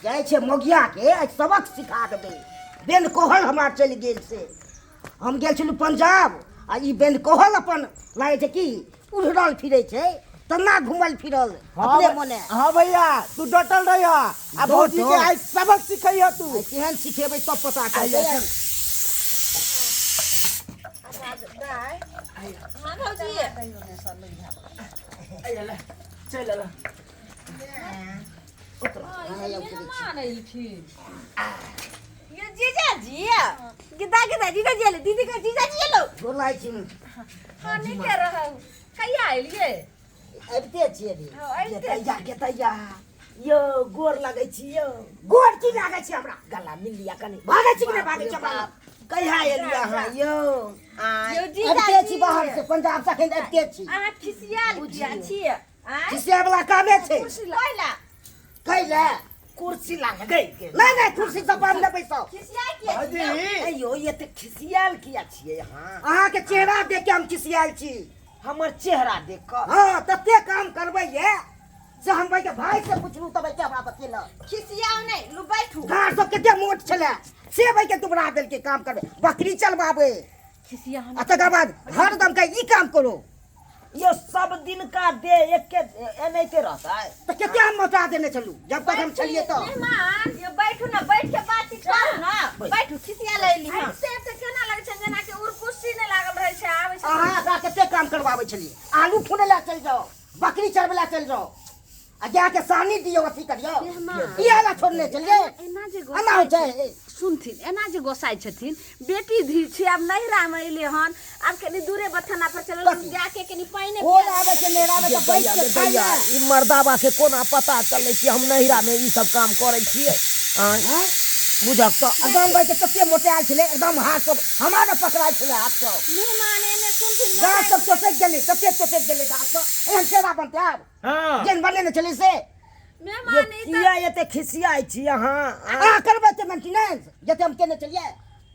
जाइ छै मौगियाके आइ सबक सिखा देबै। बेन कोहल हमरा चलि गेल से हम गेल छलहुँ पंजाब आ ई बेन कोहल अपन लागै छै कि उड़ल फिरै छै तना घुमल फिरल अपने मने। हाँ भैया, तू डटल रही आ भौजी के आइ सबक सिखैह तू। आइ केहन सिखेबै तब पता चलतै। हाँ भौजी। चलि अयला। मेहमान एलखिन। ये जीजाजी, गिदा गिदा जीजाजी एलै, दीदी के जीजाजी एलो। गोर लागै छी। हाँ, नीके रहू। कहिया एलियै? अबिते छियै अभी। हाँ, अबिते। गेतैया गेतैया यौ, गोर लगै छी यौ। गोर की लागै छी हमरा? गला मिल लिया कनि। भागै छी कि नहि भागै छी हमरा? कहिया एलियै अहाँ यौ? आँय? यौ अबिते जीजाजी, छी बाहर से, पंजाब से अखन अबिते छी। अहाँ खिसियाल किया छियै? आँय? खिसिया वाला कामे छै। कुर्सी कैला? कैले? कुर्सी लाग गई के। नहि नहि, कुर्सी सब पर नहि बैसब। खिसियाल किया भौजी छियै? यौ, एते खिसियाल किया छियै अहाँ? अहाँके चेहरा देख के हम खिसियाल छी। हमर चेहरा देख कऽ? हाँ, तते काम करबै ये से हम भाई के भाई से पुछलू तब के हमरा बतेलक। खिसियाउ नहि, लू बैठू। गाड़ सब कते मोट छलै से भाई के दुबरा देलकै। काम करबै, बकरी चलबाबै खिसिया आ तकर बाद हरदम के ई काम करो। यो सब दिन का दे एके एनाहिते रहतै। तऽ कते हम मोटा देने छलू जब तक हम छलियै तऽ। मेहमान यो बैठू ने, बैठ के बातचीत करू ने, बैठू। खिसिया ले ली। ऐसे तऽ केना लगै छै जेना कि उर्कुशी नहि लागल रहै छै आबै छै। अहाँ एकरा कते काम करबाबै छलियै? आलू खुनै लए चलि जाउ, बकरी चरबै लए चलि जाउ आ गायके सानी दियौ, अथी करियौ, इएह लए छोड़ने छलियै। एना जे एना होइ छै? सुनथिन, एना जे गोसाइ छथिन, बेटी धी छै, आब नैहरामे एलै हन, आब कनि दूरे बथाना पर चलल गायके कनि पानि। कोन आबै छै नैहरामे तऽ बैठ के खाइ भैया लए। ई मर्दाबा के कोना पता चललै कि हम नैहरा में ई सब काम करै छियै? आँय? आँय? बुझक तऽ एकदम भाई के तते मोटायल छलै, एकदम हाथ सब हमरा ने पकड़ाइ छलै हाथ सब। मेहमान एने सुनथिन। गाछ सब चोटकि गेलै, तते चोटकि गेलै गाछ सब। एहन केना बनतै आब? हाँ। जेहन बनेने छलै से। मेहमान ई किया एते खिसियाइ छी अहाँ? अहाँ करबै ते मेंटेनेंस जते हम केने छलियै।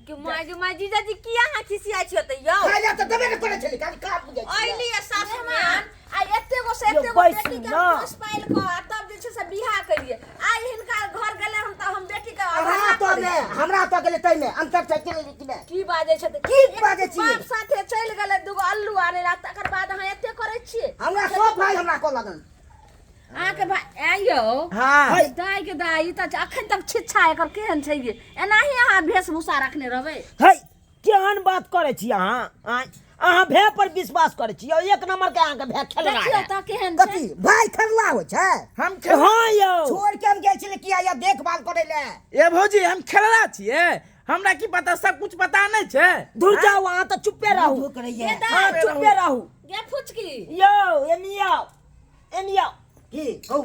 गे माय, गे माय, जीजाजी किया अहाँ खिसियाइ छियै तऽ यौ? खाइ लए तऽ देबे ने करै छलै, खाली काम बुझै छलियै। अइली आ सासु मेहमान आ एते गो से यौ, एते गो बैसू बेटी के ना। हम पोस पालि कऽ आ तब जे छै से बियाह केलियै। आइ हिनका घर गेलै हम तऽ हम बेटी के अहाँ अवहेलना तो करै ने छी। हमरा तो गेलै ताहिमे अंतर छै कि नहि कि नहि? की बाजै छथिन? की बाजै छियै? बाप साथे चलि गेलै दूगो अल्लू आनै ला, तकर बाद अहाँ एते करै छियै? हमरा सब भाई हमरा कहऽ लगल। अहाँके भाई आँय यौ? हाँ। दाइ के दाइ, ई तऽ अखन तक छिच्छा एकर केहन छै ये? एनाही अहाँ वेशभूषा रखने रहबै? है, केहन बात करै छी अहाँ? आँय, अहाँ भे पर विश्वास करै छी यौ? एक नंबर के अहाँके भे खेलरा देखियौ है। तऽ केहन छै। कथी भाई खरला होइ छै? हम खेल हाँ यौ। छोड़ के हम गेल छलियै किया या देखभाल करै लए। ए भौजी, हम खेलरा छियै, हमरा की पता? सब कुछ पता नहीं छै। दूर जाओ, अहाँ तऽ चुप्पे रहू। झूठ करैया। गे दाइ, हाँ, चुप्पे रहू। गे फुचकी। यौ, एनी आउ, एनी आउ। की कहू?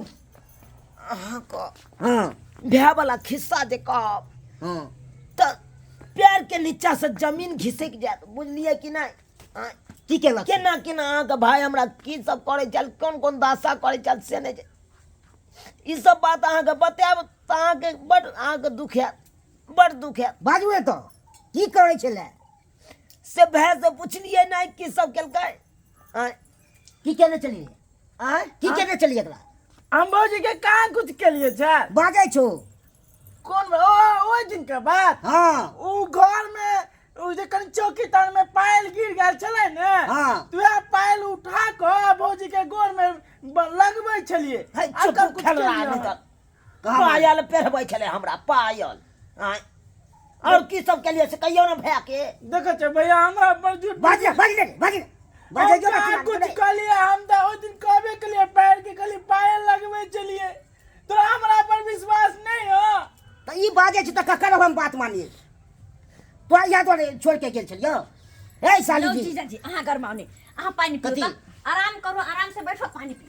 अहाँके हाँ भए वाला खिस्सा जे कहब हाँ तऽ पैर के नीचा से जमीन घिसक जायत, बुझलियै कि नहि? आँय? की केलक? केना केना अहाँके भाय हमरा की सब करै छल, कोन कोन दशा करै छल से नहि छै। ई सब बात अहाँके बतायब तऽ अहाँके बड अहाँके दुख हैत, बड दुख हैत। बाजू तऽ की करै छलै? से भाय से पुछलियै नहि की सब केलकै? आँय? की केने छलियै? आँय? की केने छलियै एकरा? हम भौजी के कहाँ कुछ केलिए छै। बाजै छौ। कोन ओ ओहि दिन के बात? हाँ। उ घर में उ जे कनि चौकी तर में पायल गिर गेल छलै ने, हाँ। तो वएह पायल उठा कऽ भौजी के गोर में लगबै छलियै। है, आ चुप कब कुछ खेलरा केलियै नहि हम। तऽ कहाँ? पायल पेरबै छलै हमरा पायल। आँय, और की सब केलियै से कहियौ ने भैया के। देखै छै भैया, हमरा पर झूठ बाजि बाजि बाजि बाजि हम कहाँ कुछ कहलियै? हम तऽ ओहि दिन कहबे केलियै, पैर के खाली पायल लगबै छलियै। तोरा हमरा पर विश्वास नहीं हो? तऽ ई बाजै छै तऽ ककर हम बात मानिए? तोरा इएह दुआरे छोड़ि के गेल छलियौ हे साली यौ जी। जीजाजी, अहाँ गरमाउ नहि, अहाँ पानि पिउ। कथी? तऽ आराम करू, आराम से बैठो, पानि पिउ।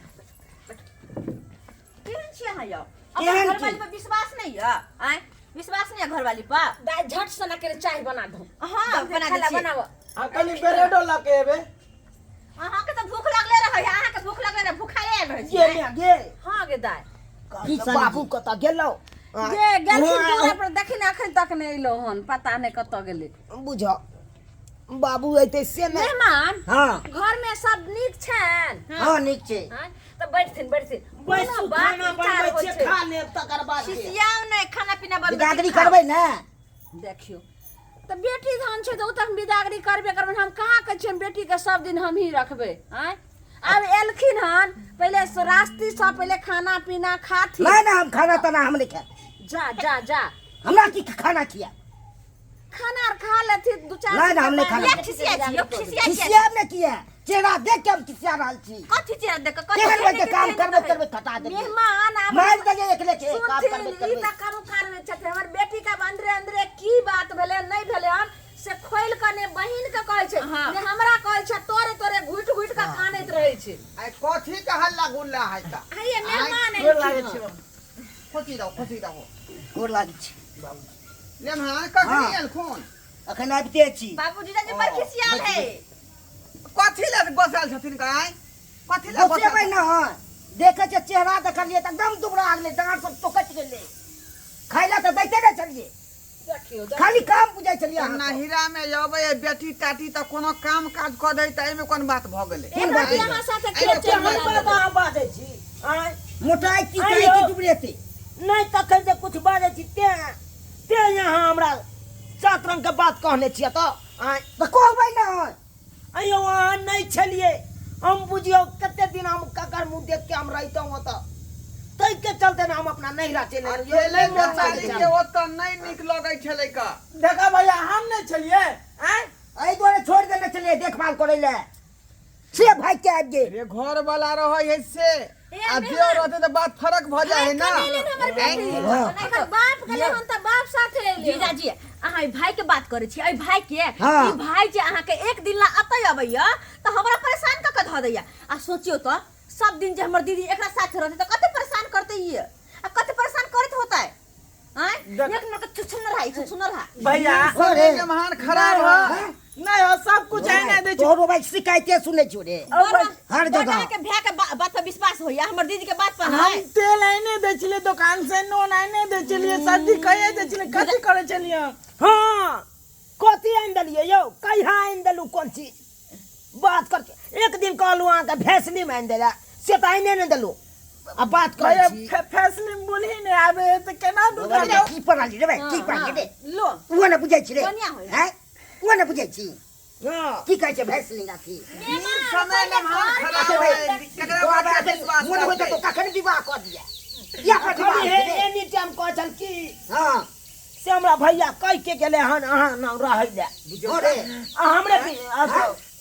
केहन छी अहाँ यौ? अपन केहन घरवाली छी? पर विश्वास नहीं यऽ? आँय, विश्वास नहीं यऽ घरवाली पर? दाइ, झट से ना के चाय बना दो। हाँ, बना दै खाना छियै। बनाबो। आ कनि ब्रेडो लऽ के एबै। अहाँके तऽ भूख लगले रहै, अहाँके भूख लगले रहै, भूखाले आयल रहै गे छियै। गे गे। हाँ गे दाइ। की साली बाबू जी? कतऽ गेलौ? गे गेलखिन दूरा पर, देखी ने, अखन तक नहि एलो हन, पता नहि कतऽ गेलै। बुझ बाबू अयतै से नहि। मेहमान, हाँ। घर में सब नीक छनि? हाँ, नीक छै। हाँ, तऽ बैठथिन बैठथिन। बैसू, कोनो बात खाना विचार बनबै होइ छियै, छै। खा लेब तकर बाद जे। खिसियाउ नहि, खाना पीना बनबै छी, बिदागरी खाउ। करबै ने? देखियौ तऽ बेटी धन छै तऽ ओ तऽ हम बिदागरी करबे करबै। हम कहाँ कहै छियै हम बेटीके सब दिन हमही रखबै? आँय, आब एलखिन हन, पहिले रास्तीसँ पहिले खाना पीना खाथिन। नहि नहि, हम खाना ताना हम नहि खायब। जा जा जा, हमरा की खाना खिया? खाना आर खा लेथिन दू चार। नहि, नहि, हम नहि खाना। किया खिसिया छी यौ? खिसिया किया? खिसियाब ने किया? चेहरा देख के हम खिसिया रहल छी। कथी चेहरा देख कऽ? कथी केहन केहन के काम केहन करबै रहै? करबै खटा देबै, मेहमान आब मारि देलियै एकले के काम सुनथिन करबै ई करबै। तऽ काम करबै छथिन। हमर बेटी के अंदरे अंदरे की बात भेलै नहि भेलै हन से खोलि कऽ ने बहिन के कहै छै ने हमरा कहै छै, तोरे तोरे घुटि घुटि कऽ कानैत रहै छै। आइ कथी के हल्ला गुल्ला है त? आइए मेहमान गोर लागै एलखिन छी हन। बाबू। खुशी रहो, खुशी रहो। गोर लागै छी बाबू। लेमहान कखनी हाँ। एलखुन? अखन आबिते छी। बाबूजी जी बड़ खिसियाल है। कथी लए गोसायल छथिन गाय? कथी लए? गोसेबै न हँ, देखै छियै चेहरा, देखलियै तऽ एकदम दुबरा गेलै, डाँट सब टोकैत गेलै। खाय लए तऽ दैते नहि छलियै। देखियौ, खाली काम बुझै छलियै अहाँ सब। नहिरा में अबै है बेटी टाटी तऽ कोनो काम काज कऽ दै तऽ एहिमे कोन बात भऽ गेलै? कोन बात? एक अहाँ साथे एहिमे खेत चलि कोन केहन गेल। बात अहाँ बाजै छी? आँय, मोटाइ की आँय कहै यौ। की दुबरेतै नहि, तखन जे कुछ बाजै छी तें तें अहाँ हमरा सात रंग के बात कहने छियै तऽ आँय। तऽ कहबै ने। अयौ, अहाँ नहि छलियै, हम बुझियौ कते दिन हम ककर मुँह देख के हम रहितहुँ ओतऽ? ताहिके चलते ने हम अपना नैहरा चलि एलहुँ यौ, अकेले नहि मोन लागै बेचारी छल। के ओतऽ नहि नीक लगै छलै का। देखा भैया, हम नहि छलियै आँय? एहि दुआरे छोड़ि देने छलियै देखभाल करै लए, से भागि के आबि गेल। रे घर वाला रहै है से आ देव रहते तऽ बात फरक भऽ जाइ है ना। हमर बेटी एकर बाप गेलै हन तऽ बाप साथे एलै। जीजाजी, अहाँ एहि भाई के बात करै छी, एहि भाई के? हाँ। ई भाई जे अहाँके एक दिन ला अतै अबैया तऽ हमरा परेशान कऽ के धऽ दैया। आ सोचियौ तऽ सब दिन जे हमर दीदी एकरा साथे रहतै तऽ कते परेशान करतै ई आ कते परेशान करैत होतै? आँय, एक नंबर के छुछुनर है, छुछुनर है। भैया अरे मेहमान खराब है। नहि हो, सब कुछ आइ दै छै। तोहरो भाई शिकायते सुनै छियो रे हर जगह। अहाँके भाय के बात पर विश्वास होइया, हमर दीदी के बात पर? हम है तेल आइने दै छलियै दोकान से, नून आइने दै छलियै, सब्जी कहिए दै छलियै, कथी करै छलियै हम? हाँ, कथी आनि देलियै यौ? कहिया आनि देलहुँ? कोन चीज बात कर? एक दिन कहलहुँ अहाँके भैसलीम आनि देला, से तऽ आनिए नहि देलहुँ आ बात करै भैया छी। फैसले में बोलही नहि आबे है तऽ केना दुकान? की पढ़ल रे भाई, की पढ़ल रे? लो ओ ने बुझै छी रे? बढ़िआँ होइ। हैं, ओ ने बुझै छी? हाँ। की कहै छै भैंसलिंग अथी? समय मेहमान खराब है, केकरा बात पर विश्वास मोन होइत करतै? तो कखन विवाह कऽ दिया या पर विवाह कभी होइ छै रे? एनी टाइम कहै छल कि हाँ से हमरा भैया कहि के गेलै हन अहाँ ना रहै लए। हो रे। आ हमरे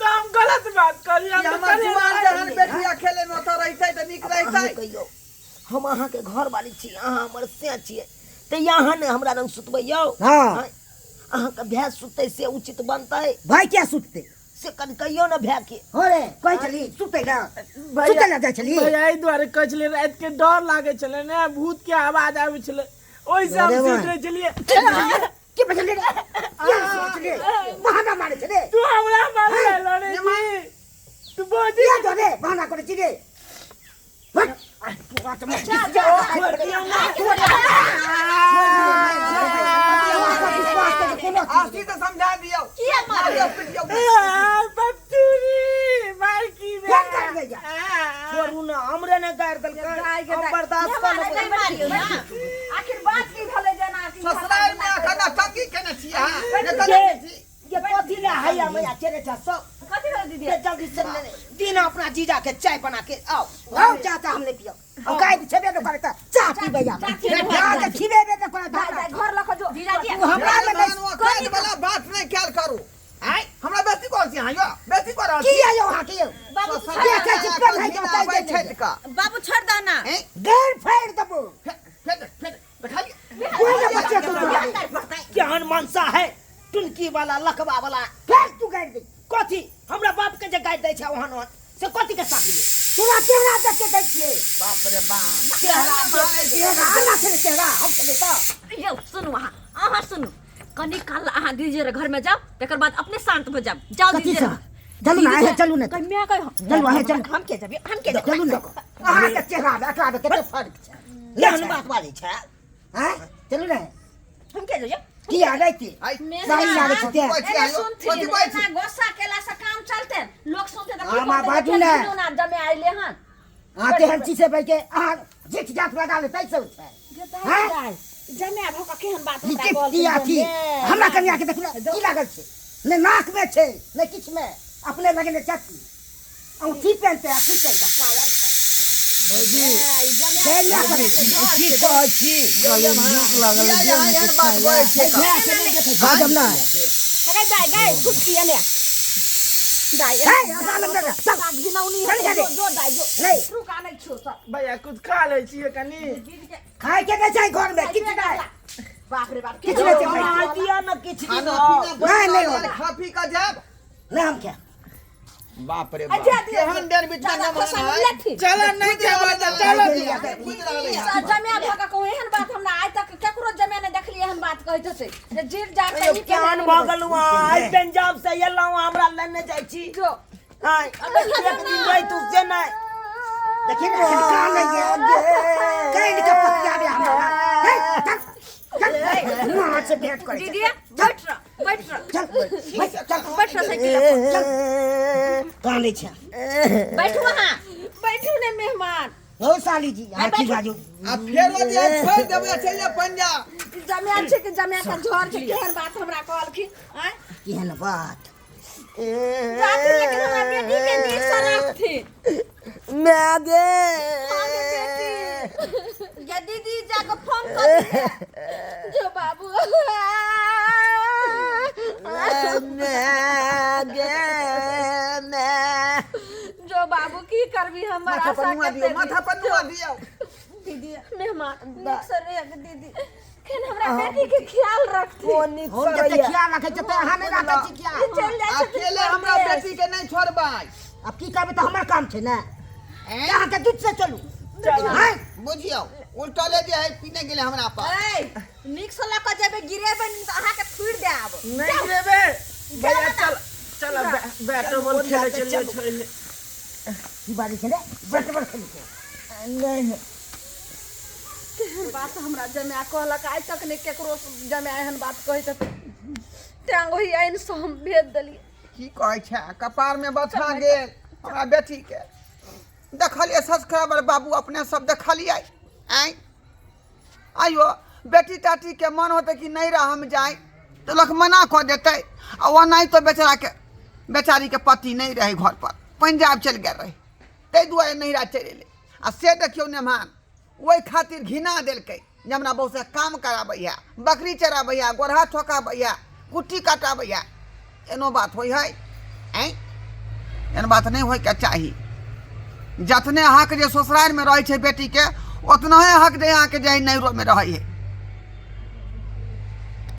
तऽ हम गलत बात कहलियै? हम कि तऽ हमर कहलियै जुआन रहै जहन लए। बेटी अकेले में ओतऽ रहितै तऽ नीक अहाँ रहितै। कहियौ, हम अहाँके घरवाली छी, अहाँ हमर से छियै, तऽ यहाँ ने हमरा रंग सुतबै यौ? हाँ। आँय, अहाँके भाय सुतै से उचित बनतै? भाय क्या सुतते से कनि कहियौ ने भायके। हो रे, कहै छली सुतै ना, सुतै ला जाइ छली। भैया, एहि दुआरे कहै छलियै, राति के डर लागै छलै ने, भूत के आवाज आबै छलै, ओहिसँ हम अरे सुति वाह। रहै छलियै। की बजली रे? किया सोचली बहाना मारे छे रे? तू हमरा मारले रे जी, तू बोजी। किया जो रे बहाना करे छी रे? हट, तोरा तऽ आशी तऽ समझा दियौ। किया मारबै? मारियौ पिटियौ। बच्चूरी मार की बे। फोन कर दैया। छोड़ू ने, हमरे ने गारि देलकै, हम बर्दाश्त कऽ लेबै। नहि मारियौ ना। आखिर बात की भेलै जेना कि ससुराल में अखन नौटंकी केने छी अहाँ, नहि तऽ ये नहि छी। ये कथी ले हैया मैया केने छ सब? कथी भेल दीदी? ये जल्दी से दिन अपना जीजा के चाय बना के आओ। आओ, चाचा, हम नहि पियब। हम गाय छेबे नहि करे तऽ चाह पीबै आब। गाय के खिबेबे नहि करे जा जा, घर लऽ कऽ जो। जीजाजी, तू हमरा लग मेहमान औकात वाला बात नहि कयल करू। आँय, हमरा बेसी कहै छी अहाँ यौ, बेसी कऽ रहल की छी। आयो अहाँ के यौ? बाबू ससुराल देखै छी में पेन्है के अखन बताइ आबै दै छथि का। बाबू, छोड़ दो ना। आँय, गैर फाड़ि देबो। फेर फेर देखलियै। कोई ने बच्चे तू तोरा। केहन मनसा है टुनकी वाला, लकवा वाला। फेर तू गारि दै। कथी हमरा बाप के जे गारि दै छै ओहन ओहन से कथी के साथ ले? तोरा चेहरा देख के दै छियै। बाप रे बाप। चेहरा देख के? चेहरा आना छलै, चेहरा हम छलै तऽ। यौ सुनू, अहाँ अहाँ सुनू, कनी काल अहाँ दीदी रे घर में जाओ, तकर बाद अपने शांत हो जाओ। जाओ कथी दीदी से? चलू ना, आहे चलू ना। कन्या कह। चलू, आहे चलू। हम के जाबी, हम के चलू ने, अहाँके चेहरा मे एकरा मे कते फर्क छै। केहन बात बाजै छै? हैं, चलू ने। हम के जाबी? की आ राति आइ साड़ी लागै छै तें। कहै छी एने अहाँ यौ, सुनथिन कथी कहै छी? एना गुस्सा केला से काम चलते? लोक सुनते तऽ की हाँ, माँ, कहतै बाजू जे ने। दुनू ना जमे आइले हन। अहाँ तेहन चीज छै के अहाँ जेठ जात लगा लेतै सब छै हैं? जमे भऽ कऽ केहन बात ई हमरा की कहलखिन की अथी जमे। हमरा कन्या के देखू ने की लागल छै ने नाक में छै ने किछु में अपने लगेने चक्की औंठी पहनते अथी पहनते पायल भौजी की कहै छी कहलियै नीक लागल किया जे अहाँ नहि एहन बात बजै छियै बाजब ना हगे दाइ गै छुटकी एने दाइ हे, आसान लग रहा, चल। घिनौनी चल जा रे। जो जो दाइ जो नहीं। रुक आनै छियौ सब भैया कुछ खा लै छियै कनी खाय के नहि छै घर में किछु नहि बाप रे बाप किछु नहि छै खाय हमरा दिअ ने किछु खाना दिअ पीना नहीं, नहीं, बना खा पी कऽ जायब नहि हम खायब बाप रे अच्छा, बाप दियौ। केहन डेर बिचमा दादा न खोसा मन है लेथिन चल नहीं खेबै तऽ चल दिया खुद रहलै है जमे भऽ कऽ कहू एहन बात हमरा आइ तक केकरो जमे नहि देखलियै एहन बात कहैत होतै जे जीर जात यौ, केहन भऽ गेलहुँ अहाँ? आइ पंजाब से एलहुँ हमरा लेने जाइ छी जो आइ एक दिन रहितु से नहि देखिए ने एखन कान नहि ये कान के पतिया बे हमरा हे, चल चल माँ से भेंट करे दीदी बैठ रह बैठ रह चल बैठ, चल बैठ रह साइकिल पर चल कान छै बैठू अहाँ बैठू ने मेहमान हो साली जी अहाँ की बाजू आ फेरो जे छोड़ि देबै चलि जायब पंजाब ई जमिया छै कि जमिया के झोर छै केहन बात हमरा कहलखिन आँय केहन बात जाथिन लेकिन हमरा बेटी के नीक से रखथिन माय गे हाँ गे बेटी ये दीदी जाके फोन कर दिहे। जो बाबू माय गे माय जो बाबू की करबी हमर माथा पर आशा नुआ दियौ कते माथा पर नुआ दियौ दीदी मेहमान नीक से रह दीदी खेन हमरा बेटी के ख्याल रखथिन ओ नीक हम से जते रहैया। ख्याल रखै छियै तऽ अहाँ नहि राखै छी ख्याल चलि जाइ छथिन अकेले हमरा परदेश। बेटी के नहि छोड़बै आब की करबै तऽ हमर काम छै ने अहाँके दूध से चलू आँय? बुझियौ उल्टले जे है पीने गेलै हमरा पर ऐ नीक से लऽ कऽ जेबै गिरेबै नहि तऽ अहाँके थुड़ि देब नहीं गिरेबै भैया चल चल बैट बॉल खेले चलिए छोड़ ले की बाजै छै रे बैट बॉल खेलै छै नहि तेहन बात हमरा जमाए कहलक आइ तक नहि केकरो जमाए एहन बात कहैत हेतै तेँ ओहि आइनसँ हम भेज देलियै की कहै छै कपारमे बथा गेल हमरा बेटीके देखलियै सब्सक्राइबर बाबू अपने सब देखलियै आँय आइयो बेटी टाटीके मन होतै कि नहि रह हम जाय तऽ लोक मना कऽ देतै आ ओनाहितो बेचाराके बेचारीके पति नहि रहै घरपर पंजाब चलि गेल रहै ताहि दुआरे नैहरा चलि एलै आ से देखियौ नेमान ओहि खातिर घिना देलकै जे हमरा बहुसँ काम कराबैए बकरी चराबैए गोरहा ठोकाबैए कुट्टी कटाबैए एनो बात होइ हइ आँय एहन बात नहि होइके चाही जतने हक जे ससुरारिमे रहै छै बेटीके ओतनहे हक जे अहाँके जे नैहरोमे रहै हइ।